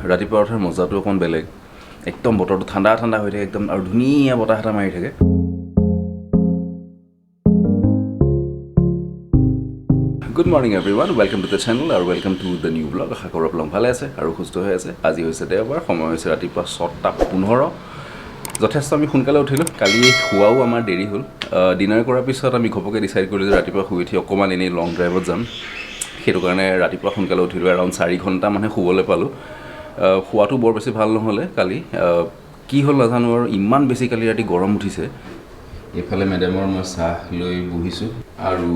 ৰাতিপুৱা উঠাৰ মজাটো অকণ বেলেগ। একদম বতৰটো ঠাণ্ডা ঠাণ্ডা হৈ থাকে একদম, আৰু ধুনীয়া বতাহ এটা মাৰি থাকে। Good morning everyone, welcome to the channel আৰু welcome to the new blog. আশা কৰোঁ আপোনালোক ভালে আছে আৰু সুস্থ হৈ আছে। আজি হৈছে দেওবাৰ, সময় হৈছে ৰাতিপুৱা 6:15। যথেষ্ট আমি সোনকালে উঠিলোঁ। কালি শোৱাও আমাৰ দেৰি হ'ল। ডিনাৰ কৰাৰ পিছত আমি ঘপককৈ ডিচাইড কৰিলোঁ যে ৰাতিপুৱা শুই উঠি অকণমান এনেই লং ড্ৰাইভত যাম। সেইটো কাৰণে ৰাতিপুৱা সোনকালে উঠিলোঁ, এৰাউণ্ড 4 ঘণ্টামানহে শুবলৈ পালোঁ। শোৱাটো বৰ বেছি ভাল নহ'লে কালি। কি হ'ল নাজানো আৰু, ইমান বেছি কালি ৰাতি গৰম উঠিছে। এইফালে মেডামৰ মই চাহ লৈ বহিছোঁ আৰু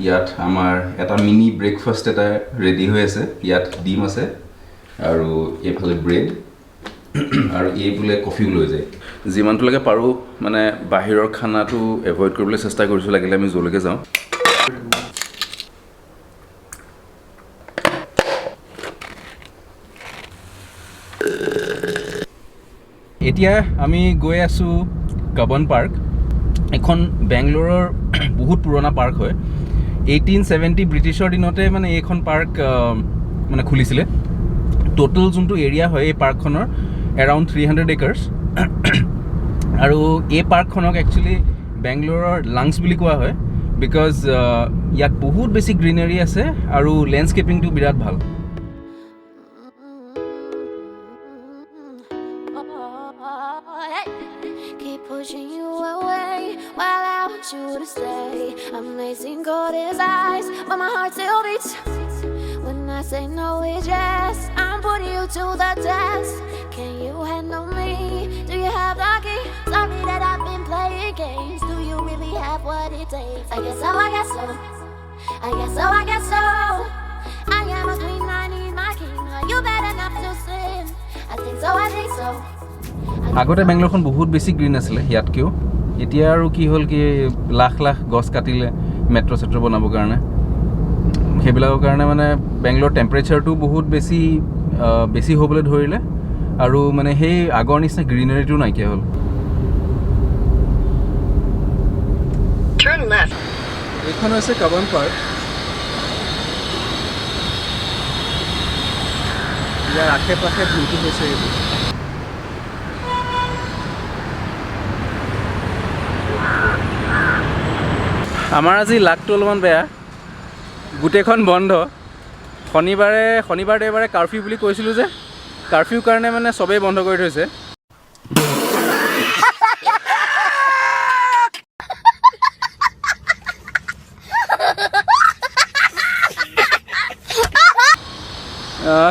ইয়াত আমাৰ এটা মিনি ব্ৰেকফাষ্ট এটা ৰেডি হৈ আছে। ইয়াত ডিম আছে আৰু এইফালে ব্ৰেড আৰু এই বোলে কফিও লৈ যায়। যিমানটোলৈকে পাৰোঁ মানে বাহিৰৰ খানাটো এভইড কৰিবলৈ চেষ্টা কৰিছোঁ, লাগিলে আমি য'লৈকে যাওঁ। এতিয়া আমি গৈ আছোঁ কাবন পাৰ্ক। এখন বেংগলোৰৰ বহুত পুৰণা পাৰ্ক হয়। 1870 ব্ৰিটিছৰ দিনতে মানে এইখন পাৰ্ক মানে খুলিছিলে। টোটেল যোনটো এৰিয়া হয় এই পাৰ্কখনৰ এৰাউণ্ড 300 একৰ্ছ। আৰু এই পাৰ্কখনক একচুৱেলি বেংগলোৰৰ লাংছ বুলি কোৱা হয়, because ইয়াত বহুত বেছি গ্ৰীনাৰী আছে আৰু লেণ্ডস্কেপিংটো বিৰাট ভাল। Keep pushing you away while I want you to stay. Amazing cold as ice, but my heart still beats. When I say no, it's yes. I'm putting you to the test. Can you handle me? Do you have the key? Sorry that I've been playing games. Do you really have what it takes? I guess so, I guess so. I guess so, I guess so. I am a queen, I need my king. Are you bad enough to sin? I think so, I think so. আগতে বেংগলোৰখন বহুত বেছি green আছিলে ইয়াতকৈও। এতিয়া আৰু কি হ'ল কি, লাখ লাখ গছ কাটিলে মেট্ৰ' চেট্ৰ' বনাবৰ কাৰণে। সেইবিলাকৰ কাৰণে মানে বেংগলোৰ টেম্পাৰেচাৰটো বহুত বেছি হ'বলৈ ধৰিলে আৰু মানে সেই আগৰ নিচিনা গ্ৰীনাৰীটো নাইকিয়া হ'ল। Turn left. এইখন হৈছে কাবন পাৰ্ক। ইয়াৰ আশে পাশে ভিউটো হৈছে এইটো। আমাৰ আজি লাকটো অলপমান বেয়া, গোটেইখন বন্ধ। শনিবাৰ দেওবাৰে কাৰফিউ বুলি কৈছিলোঁ যে, কাৰফিউৰ কাৰণে মানে চবেই বন্ধ কৰি থৈছে।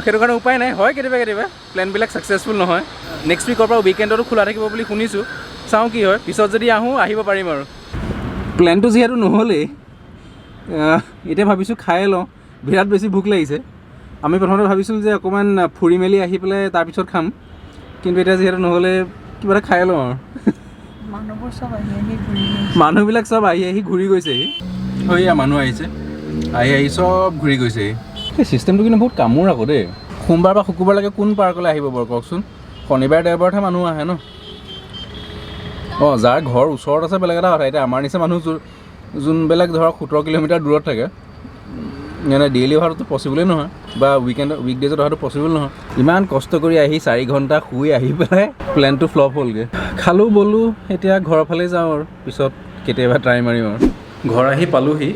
সেইটো কাৰণে উপায় নাই। হয় কেতিয়াবা কেতিয়াবা প্লেনবিলাক ছাকচেছফুল নহয়। নেক্সট উইকৰ পৰা উইকেণ্ডতো খোলা থাকিব বুলি শুনিছোঁ, চাওঁ কি হয়। পিছত যদি আহোঁ আহিব পাৰিম আৰু। প্লেনটো যিহেতু নহ'লেই, এতিয়া ভাবিছোঁ খায়ে লওঁ, বিৰাট বেছি ভোক লাগিছে। আমি প্ৰথমতে ভাবিছিলোঁ যে অকণমান ফুৰি মেলি আহি পেলাই তাৰপিছত খাম, কিন্তু এতিয়া যিহেতু নহ'লে কিবা এটা খায়ে লওঁ আৰু। মানুহবোৰ চব আহি আহি ঘূৰি গৈছে। মানুহবিলাক চব আহি আহি ঘূৰি গৈছেহি। এয়া মানুহ আহিছে, আহি আহি চব ঘূৰি গৈছেহি। এই চিষ্টেমটো কিন্তু বহুত কামোৰ আকৌ দেই। সোমবাৰ বা শুকুৰবাৰলৈকে কোন পাৰ্কলৈ আহিব বাৰু কওকচোন? শনিবাৰ দেওবাৰতহে মানুহ আহে ন। অঁ, যাৰ ঘৰ ওচৰত আছে বেলেগ এটা কথা। এতিয়া আমাৰ নিচিনা মানুহ যোনবিলাক ধৰক 17 কিলোমিটাৰ দূৰত থাকে, মানে ডেইলি অহাটোতো পচিবলেই নহয়, বা উইকডেজত অহাটো পচিবল নহয়। ইমান কষ্ট কৰি আহি 4 ঘণ্টা শুই আহি পেলাই প্লেনটো ফ্লপ হ'লগৈ। খালোঁ বলোঁ, এতিয়া ঘৰৰ ফালেই যাওঁ আৰু, পিছত কেতিয়াবা ট্ৰাই মাৰিম আৰু। ঘৰ আহি পালোহি,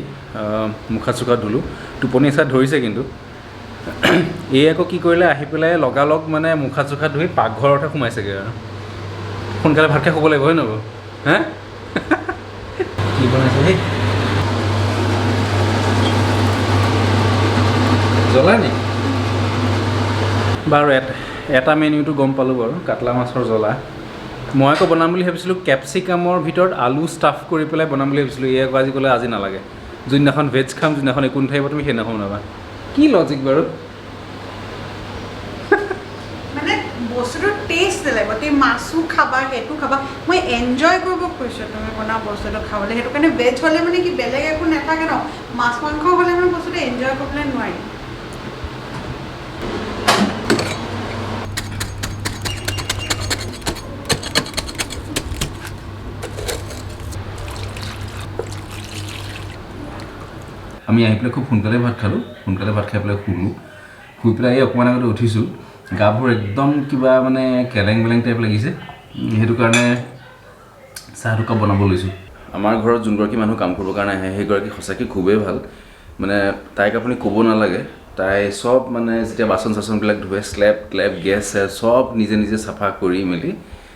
মুখা চুখা ধুলোঁ, টোপনি এচাত ধৰিছে কিন্তু। এই আকৌ কি কৰিলে, আহি পেলাই লগালগ মানে মুখা চুখা ধুই পাকঘৰতহে সোমাইছেগৈ আৰু। সোনকালে ভাত খাই শুব লাগিব হয় নহয় বাৰু? হে কি বনাইছে হেই? জ্বলা নি বাৰু? এটা মেনিউটো গম পালোঁ বাৰু, কাটলা মাছৰ জ্বলা। মই আকৌ বনাম বুলি ভাবিছিলোঁ কেপচিকামৰ ভিতৰত আলু ষ্টাফ কৰি পেলাই বনাম বুলি ভাবিছিলোঁ। এই আকৌ আজি ক'লে আজি নালাগে, যোনদিনাখন ভেজ খাম, যোনদিনাখন একো নাথাকিব তুমি সেইদিনাখন বনাবা। কি লজিক বাৰু? মানে বস্তুটোৰ টেষ্ট লাগিব, তুমি মাছো খাবা সেইটো খাবা। মই এনজয় কৰিব খুজিছোঁ তুমি বনোৱা বস্তুটো খাবলৈ, সেইটো কাৰণে ভেজ হ'লে মানে কি বেলেগ একো নাথাকে ন, মাছ মাংস হ'লে মানে বস্তুটো এনজয় কৰিবলৈ নোৱাৰি। আমি আহি পেলাই খুব সোনকালে ভাত খালোঁ, সোনকালে ভাত খাই পেলাই শুলোঁ, শুই পেলাই এই অকণমান আগতে উঠিছোঁ। গাবোৰ একদম কিবা মানে কেলেং বেলেং টাইপ লাগিছে, সেইটো কাৰণে চাহ দুকাপ বনাব লৈছোঁ। আমাৰ ঘৰত যোনগৰাকী মানুহ কাম কৰিবৰ কাৰণে আহে, সেইগৰাকী সঁচাকৈ খুবেই ভাল। মানে তাইক আপুনি ক'ব নালাগে, তাই চব মানে যেতিয়া বাচন চাচনবিলাক ধুৱে, স্লেব ক্লেব গেছ চেছ চব নিজে নিজে চাফা কৰি মেলি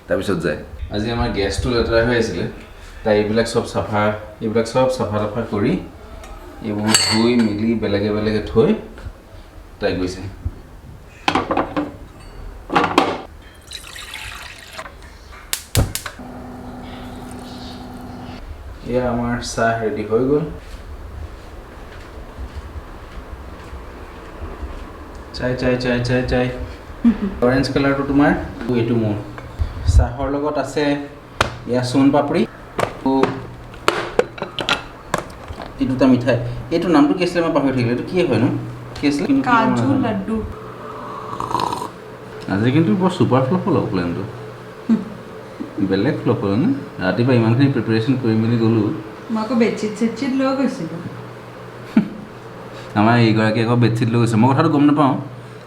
তাৰপিছত যায়। আজি আমাৰ গেছটো লেতেৰা হৈ আছিলে, তাই এইবিলাক চব চাফা তাফা কৰি এইবোৰ ধুই মেলি বেলেগে বেলেগে থৈ তাই গৈছে। এয়া আমাৰ চাহ ৰেডি হৈ গ'ল। চাই চাই চাই চাই চাই, অৰেঞ্জ কালাৰটো তোমাৰ, এইটো মোৰ। চাহৰ লগত আছে এয়া চোন পাপৰি, এই দুটা মিঠাই। এইটো নামটো কি আছিলে মই পাহৰি থাকিলোঁ, এইটো কি হয়নো, কি আছিলে? কাজু লাড্ডু। আজি কিন্তু বৰ ছুপাৰ ফ্লপ হ'ল প্লেনটো, বেলেগ ফ্লপ হ'ল নে? ৰাতিপুৱা ইমানখিনি প্ৰিপেৰেশ্যন কৰি মেলি গ'লোঁ। মই আকৌ বেডশ্বীট চেডশ্বীট লৈ গৈছিলোঁ। আমাৰ এইগৰাকী আকৌ বেডশ্বীট লৈ গৈছে, মই কথাটো গম নাপাওঁ,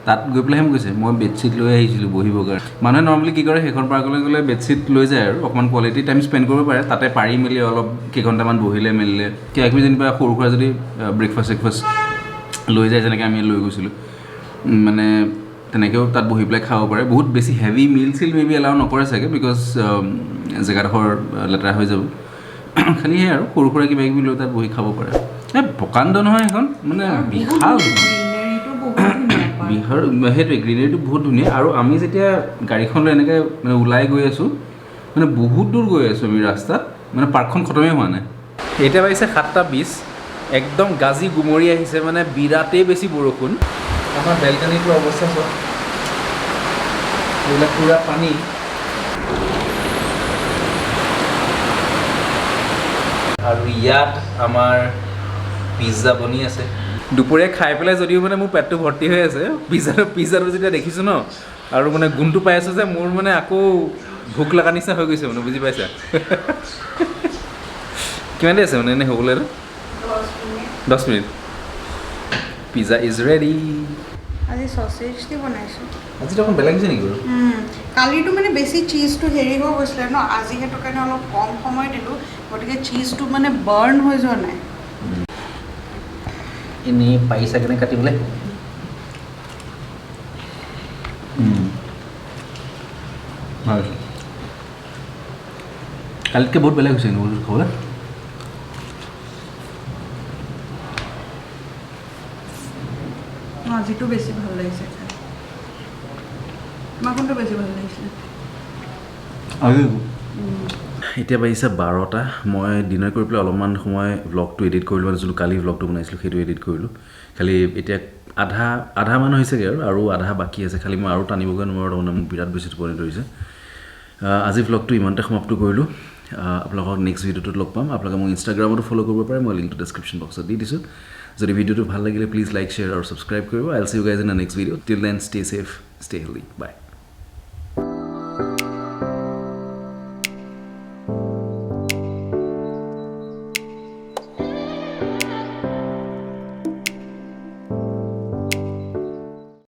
তাত গৈ পেলাইহে মোক কৈছে মই বেডশ্বীট লৈ আহিছিলোঁ বহিবৰ কাৰণে। মানুহে নৰ্মেলি কি কৰে, সেইখন পাৰ্কলৈ গ'লে বেডশ্বীট লৈ যায় আৰু অকণমান কোৱালিটি টাইম স্পেণ্ড কৰিব পাৰে তাতে, পাৰি মেলি অলপ কেইঘণ্টামান বহিলে মেলিলে কিবা কিবি যেনিবা সৰু সুৰা যদি ব্ৰেকফাষ্ট চেকফাষ্ট লৈ যায়, যেনেকৈ আমি লৈ গৈছিলোঁ, মানে তেনেকৈও তাত বহি পেলাই খাব পাৰে। বহুত বেছি হেভি মিল চিল মে বি এলাউ নকৰে চাগে, because জেগাডোখৰ লেতেৰা হৈ যাব। খালি সেয়াই আৰু সৰু সুৰা কিবা কিবি লৈ তাত বহি খাব পাৰে। এই প্ৰকাণ্ড নহয় সেইখন, মানে বিশাল। বিহাৰ সেইটোৱে, গ্ৰীনেৰীটো বহুত ধুনীয়া। আৰু আমি যেতিয়া গাড়ীখন লৈ এনেকৈ মানে ওলাই গৈ আছোঁ, মানে বহুত দূৰ গৈ আছোঁ আমি ৰাস্তাত, মানে পাৰ্কখন খতমেই হোৱা নাই। এতিয়া বাজিছে 7:20, একদম গাজি গুমৰি আহিছে, মানে বিৰাটেই বেছি বৰষুণ। আমাৰ বেলকনিটোৰ অৱস্থা চোৱা, এইবিলাক পূৰা পানী। আৰু ইয়াত আমাৰ পিজ্জা বনি আছে। দুপৰীয়া খাই পেলাই যদিও মানে মোৰ পেটটো ভৰ্তি হৈ আছে, পিজ্জাটো যেতিয়া দেখিছোঁ ন, আৰু মানে গোন্ধটো পাই আছোঁ যে মোৰ মানে আকৌ ভোক লগা নিচিনা হৈ গৈছে, মানে বুজি পাইছা? কিমান দেৰি আছে মানে এনেই হ'বলৈ? আৰু 10 minute. Pizza is ready. আজি চচেজ দি বনাইছোঁ। আজিতো অকণ বেলেগ হৈছে নেকি বাৰু? কালিটো মানে বেছি চীজটো হেৰি হৈ গৈছিলে ন, আজি সেইটো কাৰণে অলপ কম সময় দিলোঁ, গতিকে চীজটো মানে বাৰ্ণ হৈ যোৱা নাই। এনেই পাৰিছা কেনে কাটিবলৈ? ভাল হৈছে। কালিতকৈ বহুত বেলেগ হৈছে কিন্তু বস্তুটো খাবলৈ। আজিটো বেছি ভাল লাগিছে খাই। তোমাৰ কোনটো বেছি ভাল লাগিছিলে? এতিয়া বাজিছে 12টা। মই ডিনাৰ কৰি পেলাই অলপমান সময় ভ্লগটো এডিট কৰিলোঁ, মানে যোনটো কালি ভ্লগটো বনাইছিলোঁ সেইটো এডিট কৰিলোঁ। খালি এতিয়া আধা মান হৈছেগৈ আৰু আধা বাকী আছে, খালি মই আৰু টানিবগৈ নোৱাৰোঁ, তাৰমানে মোক বিৰাট বেছি টোপনি ধৰিছে। আজি ভ্লগটো ইমানতে সমাপ্ত কৰিলোঁ। আপোনালোকক নেক্সট ভিডিঅ'টোত লগ পাম। আপোনালোকে মোক ইনষ্টাগ্ৰামতো ফ'ল' কৰিব পাৰে, মই লিংকটো ডেছক্ৰিপশ্যন বক্সত দি দিছোঁ। যদি ভিডিঅ'টো ভাল লাগিলে প্লিজ লাইক, শ্বেয়াৰ আৰু ছাবস্ক্ৰাইব কৰিব। I will see you guys in the next video. Till then stay safe, stay healthy, bye.